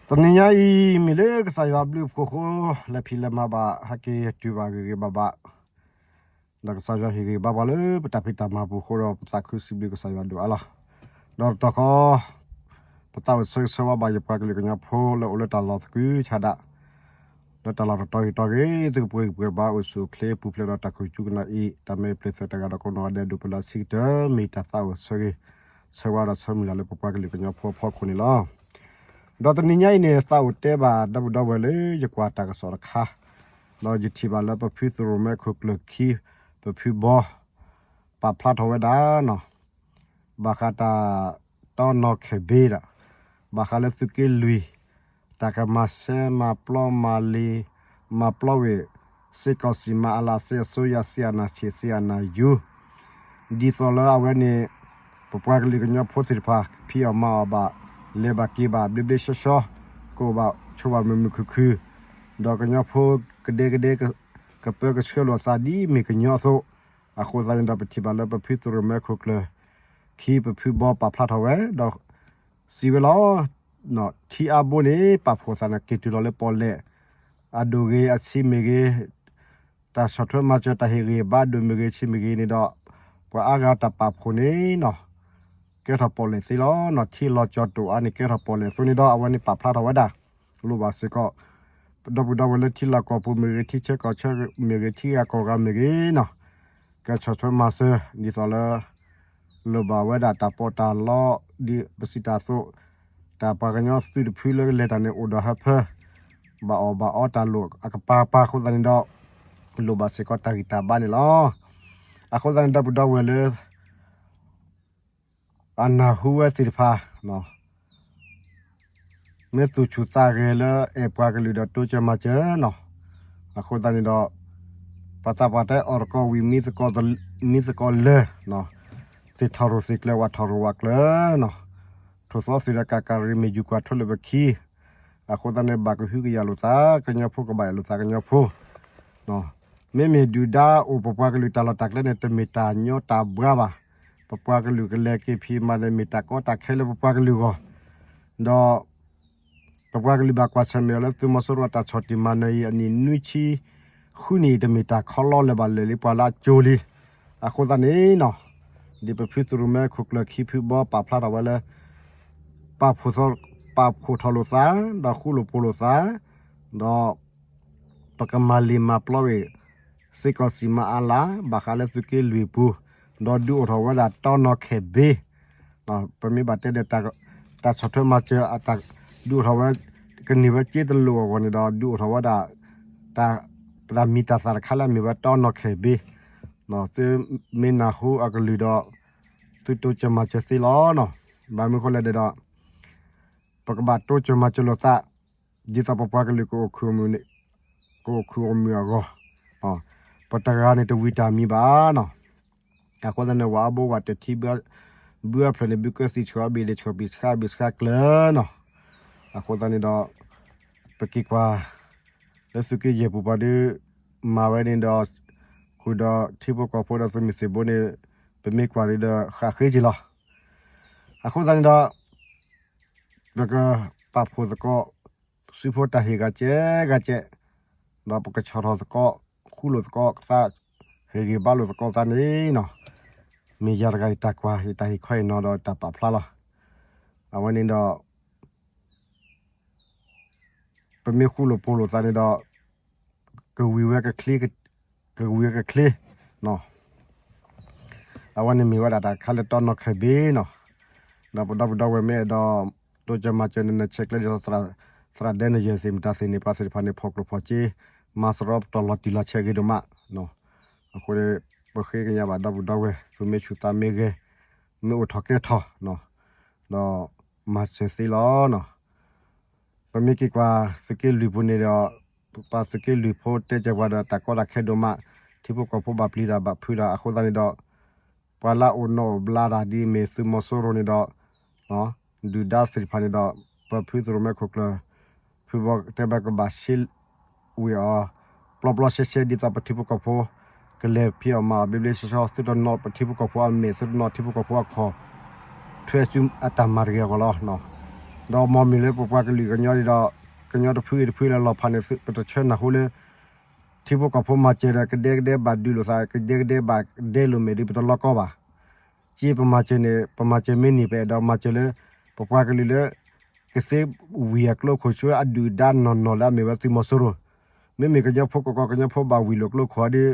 တနံၤညါအံၤ မ့ၢ်လၢကစၢ်ယွၤဘျုးအဖှိၣ်အဃိ လဲၤဖံးလဲၤမၤဘၣ် ဟဲက့ၤတုၤဘၣ်ဂ့ၤဂ့ၤဘၣ်ဘၣ်, ဒီးကစၢ်ယွၤဟ့ၣ်ဂံၢ်ဘါပှၤလၢပတၢ်ဖံးတၢ်မၤပူၤအဃိဒီး ပသးခုစံးဘျုးကစၢ်ယွၤဒိၣ်အါလီၤ. ဒီးတတီၤဃီ ပသးအိၣ်ဆၢဂ့ၤဆၢဝါဘၣ်ယပှၤကလုာ်ကညီဖိလၢအိၣ်လၢတၢ်လီၢ်သကုၤဆးဒး, လၢတၢ်လီၢ်တတီၤဂ့ၤတီၤဂ့ၤ သုကပှဲၤကပှဲၤဘၣ် အိၣ်ဆူၣ်အိၣ်ချ့ပူၤဖျဲးဒီးတၢ်ခိၣ်ဆူကနၣ်အံၤ တၢ်မ့ၢ်ပျဲၤသွဲၣ်တဂၤဒီးကိးနီၢ်ဂၤဒဲး ဒိၣ်ပလၢအဆံးကတၢၢ် မ့ၢ်တၢ်သးအိၣ်ဆၢဂ့ၤဆၢဝါဒီးဆၢမုၢ်လၢ်လၢပပှၤကလုာ်ကညီဖိအဖီခိၣ်န့ၣ်လီၤ. ဒီးတနံၤညါအံၤန့ၣ် သးအိၣ်တဲဘၣ်ဒီပုၢ်ဒီဝဲၢ်လၢယကွၢ်တၢ်ကစီၣ်တခါ, ဒီးယထံၣ်ဘၣ်လၢပဖုသရိၣ်မဲခိၣ်ကျၢၢ်ခံ ပဖုဘီ ပာ်ဖျါထီၣ်ဝဲဒၣ်နီၤ, ဘၣ်ဃးတၢ်တီနီၣ်ခဲၣ်ဘ့ဒီး ဘၣ်ဃးလၢသုးက့လွံၢ် တၢ်ကမၤစဲမၤပျီမၤလ့ၤ မၤပျီဝဲ စစ်ကောင်စီ မအလ စစ်အစိုးရ စစ်အာဏာရှင် စစ်အာဏာယူ ဒ်သိးလၢအဝဲန့ၣ် ပပှၤကလုာ်ကညီဖိသ့ၣ်တဖၣ် ဖံးအီၣ်မၤအီၣ်ဘၣ် လဲၤဘၣ်က့ၤဘၣ် ဘျ့ဘျ့ဆှီဆှီ ကအိၣ်ဘၣ်ဆိးဘၣ်မုာ်မုာ်ခုၣ်ခုၣ်, ဒီးကညီဖိကဒဲကဒဲ ကပၢကဆှၢလိာ်သးဒ်မ့ၢ်ကညီအသိး, အဃိသတးန့ၣ်ဒီး ပထံၣ်ဘၣ်လၢပဖုသရိၣ်မဲခိၣ်ကျၢၢ် ခံပဖုဘီပာ်ဖျါထီၣ်ဝဲ ဒီးစံးဝဲလီၤ, ထံအါဘိန့ၣ် ပာ်ဖှိၣ်သးန့ၣ် က့ၤတုၤလီၤလၢပီၣ်လဲၣ်, အဒိၣ်ဂ့ၤအဆံးမ့ၢ်ဂ့ၤ, တၢ်ဆီၣ်ထွဲမၤစၢၤတၢ်ဟ့ၣ်ဂံၢ်ဘါဒိၣ်မ့ၢ်ဂ့ၤဆံးမ့ၢ်ဂ့ၤန့ၣ်ဒီး ပှၤအါဂၤတၢ်ပာ်ဖှိၣ်န့ၣ်နီၤ ကဲထီၣ်ပီၣ်လဲၣ်သ့လီၤ. ထံလီၤကၠီၤတိာ်အါန့ၣ် ကဲထီၣ်ပီၣ်လဲၣ်အသိးန့ၣ်ဒီး အဝဲန့ၣ်ပာ်ဖျါထီၣ်ဝဲဒၣ် လိၣ်ဘၣ်စ့ၢ်ကီး ဒီပုၢ်ဒီဝဲၢ်လၢထံလီၢ်ကီၢ်ပူၤမ့ၢ်ဂ့ၤ, ထံဆၢကီၢ်ဆၢမ့ၢ်ဂ့ၤ, ထံဂၤကီၢ်ဂၤမ့ၢ်ဂ့ၤနီၤ, ကဆီၣ်ထွဲမၤစၢၤ ဒ်သိးလၢ လိၣ်ဘၣ်ဝဲဒၣ်တၢ်ပီးတၢ်လီ ဒ်ပစံးတၢ်အသိး, တၢ်ပှၤကညီသုးတဖုလၢကလဲၤတၢ်န့ၣ် အိၣ်ဒီးဟၢဖၢ ဘၣ်အီၣ်ဘၣ်အီတၢ်လိၣ်အကပၤပၤအဃိသတးန့ၣ်ဒီး လိၣ်ဘၣ်စ့ၢ်ကီးတၢ်ဂံၢ်တၢ်ဘါန့ၣ်လီၤ. အဃိသတးန့ၣ် ဒီပုၢ်ဒီဝဲၢ်လၢ အနၢ်ဟူဝဲသ့ၣ်တဖၣ် မ့ၢ်သူၣ်ဆူၣ်သးဂဲၤလၢအဲၣ်ပှၤကလုာ်ဒီးတိစၢၤမၤစၢၤနီၤ, အဃိသတးန့ၣ်ဒီး ပှၤသးပှၢ်တဲအီၣ်တကိးဝံၤ မံသကိးလၢာ်, သ့ၣ်ထီၣ်ရိၣ်သ့ၣ်ကျၢၤ ဝၣ်ထီၣ်ရိၣ်ဝၣ်ကျၢၤနီၤ, ထိၣ်သီသ့ၣ်ဒီးကးကးရံၣ်မ့ၢ်ယူၤကွၢ်ထွဲလိာ်ပခံ, အဃိသတးန့ၣ် ဘၣ်ကဟုကယာ်လိာ်သး ကညီဖိကဘၣ်အဲၣ်လိာ်သးကညီဖိ မ့မ့ၢ်ဒုၣ်ဒါအိၣ်ပပှၤကလုာ်တၢ်လီၢ်တၢ်ကျဲန့ၣ် တမ့ၢ်တၢ်ညီတၢ်ဘှါဘၣ်. ပပှၤကလုာ်ကလဲၤက့ၤဖံးမၤန့ၣ် မ့ၢ်တၢ်ကီတၢ်ခဲလၢပပှၤကလုာ်အဂီၢ်, ဒီး ပပှၤကလုာ်ဘၣ်ကွၢ်ဆၢၣ်မဲာ်အီၤလၢသုးမီၤစိရိၤအတၢ်ဆီၣ်တံၢ်မၤနၢၤအံၤ အနံၣ်နွံဆံဃုနံၣ်အံၤ တမ့ၢ်တၢ်ခီလီလၢၤဘၣ်လၢာ်လံ ပှၤလၢအကၠိလံ. အဃိသတးန့ၣ်နီၤ, ဒ်ပဖုသရိၣ်မဲခိၣ်ကျၢၢ်ခံဖုဘီပာ်ဖျါထီၣ်ဝဲလၢ ပာ်ဖှိၣ်ထီၣ်လိာ်သး, ဒီးဃူလိာ်ဖိးလိာ်သး, ဒီး ပကမၤလ့ၤမၤပျီဝဲ စစ်ကောင်စီ မအလ ဘၣ်ဃးလၢသုးက့လွံၢ်ပူၤ, ဒီးဒုးအိၣ်ထီၣ်ဝဲဒၣ်တီနီၣ်ခဲၣ်ဘ့, ပမ့ၢ်ဘၣ်တဲဒီး တၢ်ဆီၣ်ထွဲမၤစၢၤ ဒုးအိၣ်ထီၣ်ဝဲ ကန့ၢ်ဝဲစ့တလိာ်အဂီၢ်န့ၣ်ဒီး ဒုးအိၣ်ထီၣ်ဝဲဒၣ် တၢ် တၢ်မံၤတၢ်သၣ်တခါလၢအမ့ၢ်ဝဲတီနီၣ်ခဲၣ်ဘ့, သုမ့ၢ်နၢ်ဟူအကလုၢ်ဒီး သုတိစၢၤမၤစၢၤသ့လီၤ. ဘၣ်မနုၤဃိလဲၣ်ဒီး ပကဘၣ်တိစၢၤမၤစၢၤလိာ်သး ဒ်သိးပပှၤကလုာ် ကအိၣ်ခုၣ်အိၣ်မုာ်အဂီၢ်, ပတဂၤန့ၣ်တဝံၤတၢ်မံၤဘၣ်နီၤ. အဃိသတးန့ၣ် ဝဲအဘိဝဲတထံ ဘုအဖျၢၣ်န့ၣ် ဘုကသံၣ်ဆှီအဘ့ၣ်န့ၣ် ဆှီပံၤဆှါဘ့ၣ်ဆှါကျၢၤနီၤ. အဃိသတးန့ၣ်ဒီး ပက့ၤကွၢ် လၢသုးက့ယဲၢ်ပူၤပှၤဒုး မၤဝဲန့ၣ်ဒီး ဃုာ်ဒီးထံဖိကီၢ်ဖိဒီးသုးမုၢ်သံၣ်ဘိန့ၣ် ပမ့ၢ်ကွၢ်ဒုးဒီး ဃးဃ့က့ၤလီၤ. အဃိသတးန့ၣ်ဒီး ပကပာ်ဖှိၣ်သကိး စုဖိတၢ်ဟ့ၣ်ဂၤကဲဂၤကဲ, ဒီးပကဆီၣ်ထီၣ်သကိး ဃူလိာ်သကိးသး, ဟ့ၣ်ဂံၢ်ဘါလိာ်သကိးသးန့ၣ်နီၤ, မ့ၢ်ယၤတဂၤယတၢ်ကွၢ် ယတၢ်ဟ့ၣ်ခီဟ့ၣ်နီၤဒီးတၢ်ပာ်ဖျါလီၤ. အဝဲန့ၣ်ဒီး ပမ့ၢ်ဃူလိာ်ဖိးလိာ်သးန့ၣ်ဒီး ကဝံၤဝဲကချ့, ကဝံၤဝဲကချ့, အဝဲန့ၣ်မ့ၢ်ဝဲဒၣ်တၢ်တခါလၢတီနီၣ်ခဲၣ်ဘ့နီၤ. ဒီးပဒီပုၢ်ဒီဝဲၢ်မ့ၢ်အဲၣ်ဒိး တိစၢၤမၤစၢၤန့ၣ် နဆဲးကျၢဒ်သိး သရၣ်ဒဲနယဲၢ်သ့ၣ်မတၤသ့ၣ်န့ၣ် ပှၤသ့ၣ်တဖၣ်န့ၣ် ဖီၣ်ကျိၣ်ဖီၣ်စ့ မၤစရီပတီၢ်လီၤတံၢ်လီၤဆဲးဂ့ၤဒိၣ်မး. အဃိ ပဃ့ကညးဘၣ်ဒီပုၢ်ဒီဝဲၢ် သုမ့ၢ်ဆူၣ်သးမ့ၢ်ဂဲၤ, မ့ၢ်အိၣ်ထီၣ်ကဲထီၣ် ဒီးမၤစၢၤသ့လီၤ. ပမ့ၢ်က့ၤကွၢ်သုးက့လွံၢ်ပူၤန့ၣ်ဒီး ပပှၤသုးက့လွံၢ်ဖိတဲစၢၤပှၤဒီး တၢ်ကီတၢ်ခဲဒိၣ်မး, ထံဖိကီၢ်ဖိဘၣ်ပျံၤတၢ်ဘၣ်ဖုးတၢ်အဃိသတးန့ၣ်ဒီး ပှၤလၢအအိၣ်နီၢ်အိၣ်ဘျါတၢ်ဒ်မ့ၢ်သုးမီၤစိရိၤန့ၣ်ဒီး ဒုၣ်ဒါသ့ၣ်တဖၣ်န့ၣ်ဒီး ပဖုသရိၣ်မဲခိၣ်ကျၢၢ် ဖုဘီတဲဘၣ်ကဘၣ်ရှဲဝံၤအီၤ ပျီပျီရှဲရှဲဒ်သိးပထံဖိကီၢ်ဖိ ကလဲၤဖံးအီၣ်မၤအီၣ်ဘျ့ဘျ့ဆှီဆှီ သုတနီၣ်ပထံဖိကီၢ်ဖိအမဲာ် သုတနီၣ်ထံဖိကီၢ်ဖိအခီၣ် ထွဲဆူအတၢ်မၤတဂ့ၤအဂီၢ်လီၤ. ဒီးမ်မ့ၢ်လၢပပှၤကလုာ်ကညီဒီး ကညီတဖုအံၤတဖုလၢလီၤဖးန့ၣ် ပတဆၢနၢ်ဟူလၢ ထံဖိကီၢ်ဖိမၤစၢၤဒီး ကဒဲကဒဲဘၣ်ဒုးလိာ်သး ကဒဲကဒဲဘၣ်ဒဲလိာ်မဲာ်ဒီး ပတလီကီဘၣ်. က့ပမၤစၢၤန့ၣ် ပမၤစၢၤမ့ၢ်န့ၢ် ပအဲၣ်ဒိးမၤစၢၤလၢ ပပှၤကလုာ်လၢ ကသ့ဝံၤအကျိခိၣ်ဆူအဒုၣ်ဒါနီၢ်နီၢ်လၢအမ့ၢ်ဝဲသုးမီၤစိရိၤ, မ့မ့ၢ်ကညီဖိကီၢ်ကီၢ် ကညီဖိဘၣ်ဝံၤလိာ်ကျိခိၣ်ဒီး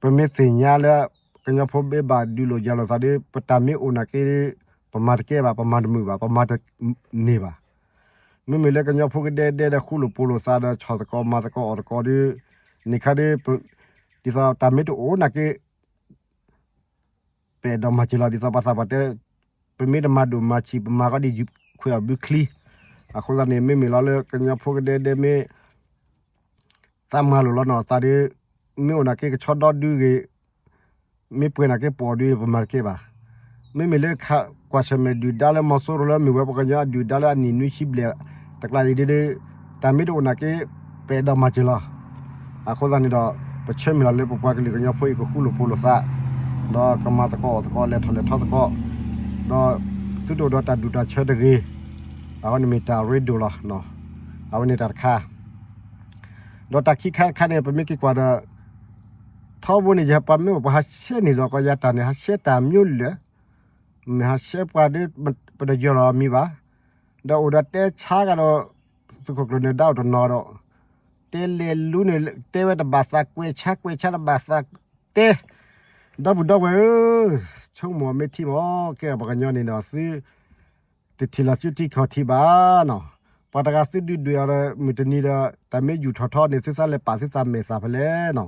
ပမ့ၢ်သ့ၣ်ညါလၢ ကညီဖိမ့ၢ်ဘၣ်ဒုးလိာ်ယၤလိာ်သးဒီး ပတၢ်မ့ၢ်အိၣ်နာ်က့ ပမၤတကဲဘၣ် ပမၤတမုာ်ဘၣ် ပမၤတန့ၢ်ဘၣ်. မ့မ့ၢ်လၢကညီဖိကဒဲကဒဲဒီး ဃူလိာ်ဖိးလိာ်သးဒီး ဆီၣ်သကိးမၤသကိးအီၣ်သကိးဒီး န့ၣ်ခါဒီး ဒ်သိးတၢ်မ့ၢ်တအိၣ်နာ်က့ ပအဲၣ်ဒိးမၤစၢၤလီၤ ဒ်သိးပှၤသးပှၢ်တဲ ပမ့ၢ်တမၤဒိၣ်မၤဆံး ပမၤကီဒ်ယုၢ်ခွဲးအီၣ်ဘုချံ. အဃိသတးန့ၣ် မ့မ့ၢ်လီၤလၢကညီဖိကဒဲကဒဲမ့ၢ် သးမၤလိာ်လီၤနီၢ်သးဒီး မ့ၢ်အိၣ်နာ်က့ကဆီဒီဒုဂ့ၤ, မ့ၢ်ပှဲၤနာ်က့ပအီၣ်ဒု ပမၤတကဲဘၣ်. မ့မ့ၢ်လၢ ကွၢ်ဆၢၣ်မဲာ်ဒုၣ်ဒါလၢမီၤစိရိၤလၢမ့ၢ်ဝဲပှၤကညီအဒုၣ်ဒါလၢအနံၣ်နွံဆံဘျဲၣ်တကျါအံၤဒီး တၢ်မ့ၢ်တအိၣ်နာ်က့ ပအဲၣ်ဒိးမၤစၢၤလီၤ. အဃိသတးန့ၣ်ဒီး ပဆၢမုၢ်လၢ်လၢပပှၤကလုာ်ကညီဖိအံၤ ကဃူလိာ်ဖိးလိာ်သး ဒီးကမၤသကိးအီၣ်သကိး လဲၤထီၣ်လဲၤထီသကိး ဒီးသုတအိၣ်ဒီးတၢ်ဒူၣ်တၢ်ဆၢတဂ့ၤ. အဝဲန့ၣ်မ့ၢ်တၢ်ရ့ဒိၣ်လီၤ. အဝဲန့ၣ်တၢ်တခါ ဒီးတၢ်ခံခါတခါန့ၣ် ပမ့ၢ်က့ၤကွၢ်ဒီး ထီဘိန့ၣ် ယပှၤမ့ၢ်အိၣ်ပှၤဟးရှဲန့ၣ်ဒီး ကီယၤတၢ်န့ၣ် ဟးရှဲတၢ်မံၤလၢာ်, မ့ၢ်ဟးရှဲပှၤဒီး ပတယၢၤလီၤမံၤဘၣ်. ဒီးအိၣ်ဒီးတဲဆါကဒီး သုးခိၣ်ကျၢၢ်နၢၤဒါအိၣ်တနီၤဒီး တဲလဲၤလူန့ၣ် တဲဝဲတဘၣ်သးကွဲးဆါ ကွဲးဆါတဘၣ်သးတဲ ဒီပုၢ်ဒီဝဲၢ်ဧၢ, ဆိကမိၣ်မ့ၢ်ထံမ့ၢ် ကဲပှၤကညီန့ၣ်ဒီး သု တထံၣ်လီၤစုထံခီၣ်ထံးဘၣ်နီၤ. ပှၤတဂၤသုဒုးဒွဲၣ်အီၤဒီး မုၢ်တနံၤဒီး တၢ်မ့ၢ်ယူၢ်ထီၣ်ထီန့ၣ် သုသးလဲၤပာ်သုသးမဲာ်သးဖဲလဲၣ်နီၤ.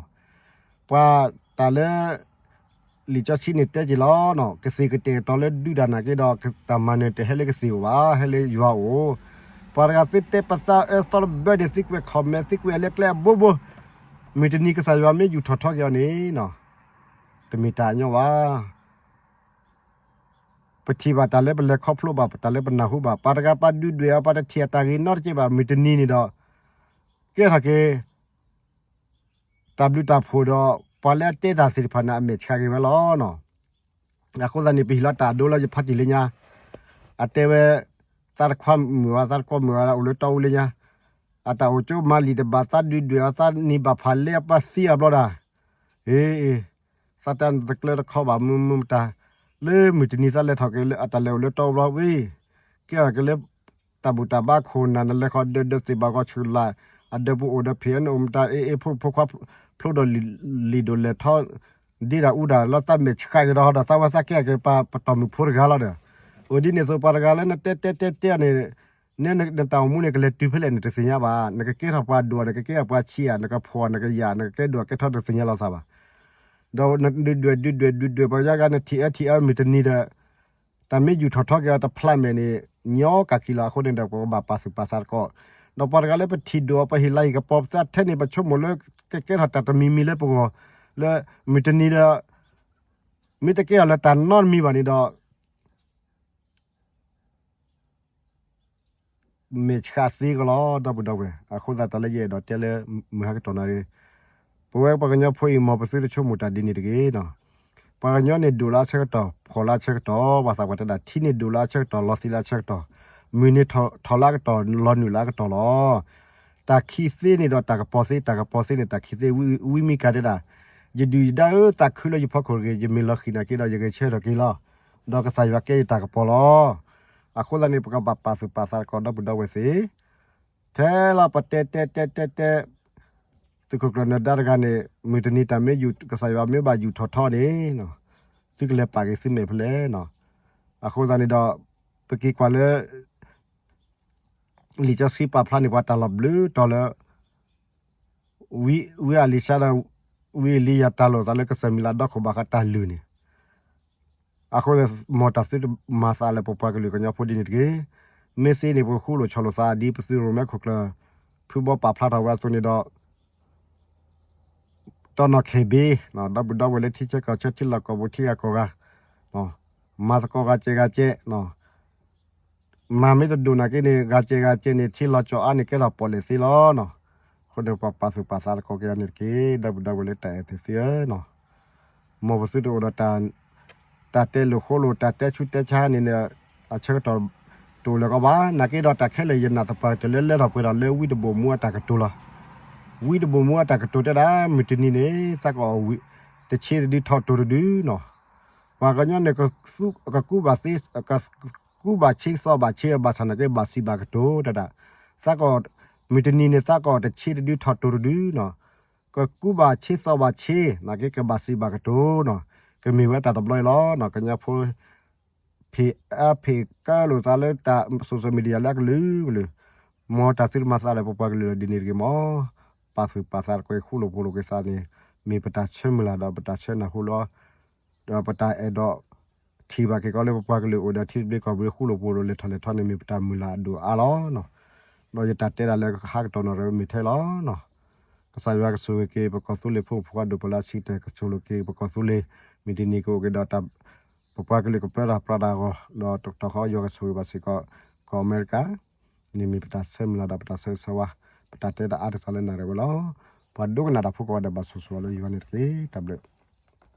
ပှၤတၢ်လၢ လံာ်စီဆှံန့ၣ်တဲက့ၤလီၤနီၤ, ကသ့ၣ်ကတဲာ်ကတီၤလၢဒုးတၢ်နာ်က့ဒီး တၢ်မၤနၢၤတဟဲလၢကသ့ၣ်အိၣ်ဘၣ်, ဟဲလၢယွၤအိၣ်. ပှၤတဂၤသုတဲပသးအၢသီတဘၢန့ၣ် သုကွဲး comment သုကွဲးအလဲကျဲအဘိဘိ, မုၢ်တနံၤကစၢ်ယွၤမ့ၢ်ယူၢ်ထီၣ်ထီက့ၤအီၤန့ၣ်နီၤ တမ့ၢ်တၢ်အညီဘၣ်. ပထံၣ်ဘၣ်တၢ်လၢပလဲၤခီဖျိဘၣ် တၢ်လၢပနၢ်ဟူဘၣ်, ပှၤတဂၤပှၤဒုးဒွဲၣ်အီၤ ပှၤတထံၣ်အတၢ်ဂ့ၤနီတက့ၢ်ဘၣ်, မုၢ်တနံၤန့ၣ်ဒီး ကဲထီၣ်က့ၤ တၢ်ဘျုးတၢ်ဖှိၣ်ဒီး ပှၤလၢအတဲတၢ်သ့ၣ်တဖၣ်န့ၣ် အမဲာ်ဆှးက့ၤဝဲလီၤနီၤ. အဃိသတးန့ၣ် ပဟ့ၣ်လီၤတၢ်အဒိလၢယဖါတံၢ်လၢညါ, အတဲဝဲ သးတခွါမုာ်ဝဲ သးတခွါမုာ်ဝဲ အိၣ်လၢတီအူလၢညါ, အတၢ်အိၣ်ကၠိမၤလံာ်တဘၣ် သးဒုးဒွဲၣ်အီၤ သးနံၤဘၣ်ဖးလဲအပှၤသံအဘျီဒၣ်, အ့ သးတၢ်တကျၢတခီဘၣ် မုၢ်မုၢ်မတၤ, လၢမုၢ်တနံၤသးလဲၤထီၣ်က့ၤလၢအတၢ်လဲၤအိၣ်လၢတီအူဘျီဝံၤ, ကဲထီၣ်က့ၤလၢ တၢ်ဘူၣ်တၢ်ဘါခိၣ်နၢ် နလဲၤဃီၤဒၢးဒၢးသ့ၣ်ဘၣ်ဂီၤဆူၣ်လၢ်, အဒၢးပူၤအိၣ်ဒီးဖံးအနအိၣ်မတၤ အ့ၣ်အ့ၣ်ဖိဖိခွါ ဖျိဒီးလံာ်ဒိၣ်လဲၢ်ထီ ဒ့တၢ်အူတၢ်လီၤ သးမဲာ်ဆှးက့ၤဒီး ဒီးသးဝဲသးကဲထီၣ်က့ၤပှၤပတီၢ်မုၢ်ဖိတဂၤလီၤဒီး, အိၣ်ဒ်န့ၣ်အသိးပှၤတဂၤလၢနတဲတဲတဲတဲန့ၣ် နတၢ်အိၣ်မူန့ၣ် ကလဲၤတုၤဖဲလဲၣ်န့ၣ် တသ့ၣ်ညါဘၣ်, နကကဲထီၣ်ပှၤဒိၣ် နကကဲထီၣ်ပှၤဆံးဧါ နကဖှီၣ် နကယာ် နကကဲဒိၣ်ကဲထီ တသ့ၣ်ညါလီၤသးဘၣ်. ဒီးနဒုးဒွဲၣ်ဒုးဒွဲၣ်ဒုးဒွဲၣ်ပှၤယါဂၤ နထံၣ်အၢထံၣ်အၢ မုၢ်တနံၤဒီး တၢ်မ့ၢ်ယူၢ်ထီၣ်ထီက့ၤအီၤတဖျးမဲာ်န့ၣ် ညီကၢ်ခံလီၤ. အဃိန့ၣ်ဒီး ပကဘၣ်ပာ်သူၣ်ပာ်သးသကိး, ဒီးပှၤတဂၤလၢပထံၣ်ဒိၣ်အီၤ ပဟ့ၣ်လၤဟ့ၣ်ကပီၤပသးထဲန့ၣ် ပဆိကမိၣ်လၢ ကကဲထီၣ်တၢ်တမံၤမံၤလၢပဂီၢ် လၢမုၢ်တနံၤဒီး မ့ၢ်တကဲထီၣ်လၢတၢ်နီတမံၤဘၣ်န့ၣ်ဒီး မဲာ်ဆှးသ့ကလီၤ ဒီပုၢ်ဒီဝဲၢ်. အဃိသတးတၢ်လၢယအဲၣ်ဒိးတဲလၢမုၢ်ဟါကတီၢ်နၤ, ပဝဲပှၤကညီဖိအံၤ မ်ပသုတဆိကမိၣ်တၢ်ဒ်န့ၣ်တဂ့ၤနီၤ. ပှၤကညီန့ၣ်ဒိၣ်လၢအဆၢကတီၢ် ဖှီၣ်လၢအဆၢကတီၢ်, ပှၤသးပှၢ်တဲဒၣ် ထံန့ၣ်ဒိၣ်လၢအဆၢကတီၢ် လီၤသံးလၢအဆၢကတီၢ်, မုၢ်န့ၣ်ထီၣ်လၢအကတီၢ် လီၤနုာ်လၢအကတီၢ်လီၤ. တၢ်ခံသ့န့ၣ်ဒီးတၢ်ကပီၤသ့, တၢ်ကပီၤသ့န့ၣ် တၢ်ခံသ့, ဝံမံကၤတဲဒၣ် ယဒုၣ်ယဒါဧၢ သးခုလၢယဖီခိၣ်တဂ့ၤ, ယမ့ၢ်လီၤဃံၤနာ်က့ဒီး ယဂဲၤဆၢထၢၣ်က့ၤလီၤ. ဒီးကစၢ်ယွၤကဲယတၢ်ကပီၤလီၤ. အဃိသတးန့ၣ် ပကဘၣ်ပာ်သူၣ်ပာ်သးသကိး ဒီပုၢ်ဒီဝဲၢ်သ့ၣ်, ထဲလီၤပတဲတဲတဲတဲတဲ သုးခိၣ်ကျၢၢ်နၢၤဒါတဂၤန့ၣ် မုၢ်တနံၤတၢ်မ့ၢ်ယူၢ် ကစၢ်ယွၤမ့ၢ်ဘၣ်ယူၢ်ထီၣ်ထီန့ၣ် သုကလဲၤပာ်က့ၤသုမဲာ်ဖဲလဲၣ်နီၤ. အဃိသတးန့ၣ်ဒီး ပက့ၤကွၢ်လၢ လံာ်စီဆှံပာ်ဖျါန့ၣ် ပှၤတၢ်လီၤဘျုးတီၤလၢ ဝံအ့လံၡါဒီး ဝံအ့လံယၤတၢ်လိာ်သးလၢကစၢၢ်မံၤလၤဒီခိၣ်ဘၣ်ဃးတၢ်လုၢ်န့ၣ်, အဃိန့ၣ် မ်တၢ်သုတမၤသးလၢပပှၤကလုာ်ကညီဖိဒ်န့ၣ်တဂ့ၤ. မ့ၢ်သ့န့ၣ် ပဃူလိာ်ဆီၣ်လိာ်သးဒ်ပသုးရိၣ်မဲခိၣ်ကျၢၢ် ဖုဘီပာ်ဖျါထီၣ်ဝဲအသိးန့ၣ်ဒီး တီၢ်နီၣ်ခဲဘ့ ဒီပုၢ်ဒီဝဲၢ်လၢထံဆၢကီၢ်ဆၢ ထံလီၢ်ကီၢ်ပူၤ ထံဂၤကီၢ်ဂၤ မၤသကိးဂၤကဲဂၤကဲ မၤမ့ၢ်တဒိၣ်နာ်က့န့ၣ် ဂၤကဲဂၤကဲန့ၣ် ထံလီၤကၠီၤအါန့ၣ် ကဲထီၣ်ပီၣ်လဲၣ်သ့လီၤနီၤ. အဃိန့ၣ် ပပာ်သူၣ်ပာ်သးသကိးက့ၤအီၤန့ၣ်တက့ၢ် ဒီပုၢ်ဒီဝဲၢ်လၢတၢ်အဲၣ်သ့ၣ်သုဧၢနီၤ. မ်ပသုတအိၣ်ဒီး တၢ်တဲလိာ်ဃိလိာ် တၢ်တဲဆူတဲဆါန့ၣ် အဆၢကတီၢ် တအိၣ်လၢၤကီးဘၣ်. နာ်က့ဒီးတၢ်ခဲလၢာ်ယနာ်သပှၢ်ကတၢၢ်လၢလဲၤထီၣ်ပှဲၤထီၣ်လၢဝံတဘိၣ်မူအတၢ်ကတိၤလီၤ. ဝံတဘိၣ်မူအတၢ်ကတိၤတဲဒၣ် မုၢ်တနံၤန့ၣ် စးကီး တဆ့တဒုထီၣ်တိၤတဒုနီၤ. ပှၤကညီန့ၣ် ကကူးဘၣ်သ့ ကကူးဘၣ်ဆ့သီဘၣ်ဆ့ ဘၣ်ဆၣ်နာ်က့ဘၣ်စံးဘၣ်ကတိၤတဲဒၣ် စးကီး မုၢ်တနံၤန့ၣ် စးကီးတဆ့တဒုထီၣ်တိၤတဒုနီၤ. ကကူးဘၣ်ဆ့သီဘၣ်ဆ့ နာ်က့ကဘၣ်စံးဘၣ်ကတိၤနီၤ. ကမ့ၢ်ဝဲတၢ်တဘျီအံၤလီၤနီၤ. ကညီဖိ ဖံးအါဖံးကၢလိာ်သးလၢတၢ် social media လၢအကလုာ်ကလုာ်, မ်တၢ်သုတမၤသးဒီးပပှၤကလုာ်လၢဒ်န့ၣ်တဂ့ၤမး. ပာ်သူၣ်ပာ်သးတကွဲးဃူလိာ်ဖိးလိာ်က့ၤသးန့ၣ် မ့ၢ်ပတၢ်ဆၢမုၢ်လၢ်ဒီးပတၢ်ဆၢနၢ်ဟူလီၤ. ဒီးပတၢ်အဲၣ်ဒိးထံၣ်ဘၣ်က့ၤကီးလၢပပှၤကလုာ်အိၣ်ဒီးထံသဘျ့ကီၢ်သဘျ့ဃူလိာ်ဖိးလိာ်လဲၤထီၣ်လဲၤထီန့ၣ် မ့ၢ်ပတၢ်မုၢ်လၢ်အဒိၣ်အါလီၤနီၤ. ဒီးယတၢ်တဲဒၣ်လၢဟါကတီၢ်နီၣ်ရံၣ်မ့ၢ်ထဲလီၤ. ကစၢ်ယွၤကဆိၣ်ဂ့ၤက့ၤ ပကီၢ်သူလ့ၤဖိမုၣ်ဖိခွါဒိၣ်ပှၤလၢအဆံတၢၢ် ကဆိၣ်ဂ့ၤက့ၤပကီၢ်သူလ့ၤ မုၢ်တနံၤကအိၣ်က့ၤဒီးတၢ် ပပှၤကလုာ်ကပၢတၢ်ပြးတၢ်ဂီၤ ဒီးတကတီၢ်ဃီယွၤကဆိၣ်ဂ့ၤဘၣ်စ့ၢ်ကီး ကီၢ်အမဲရကၤ န့ၣ်မ့ၢ်ပတၢ်ဆၢမုၢ်လၢ်ဒီးပတၢ်ဆၢဂ့ၤဆၢဝါ ပတၢ်တဲတၢ်အါတစးလၢနၣ်ရံၣ်ဝဲလီၤ. ပှၤဒိကနၣ်တၢ်ဖိကိးဂၤဒဲးဘၣ်ဆိၣ်ဂ့ၤလၢယွၤန့ၣ်တက့ၢ်. တၢ်ဘျုး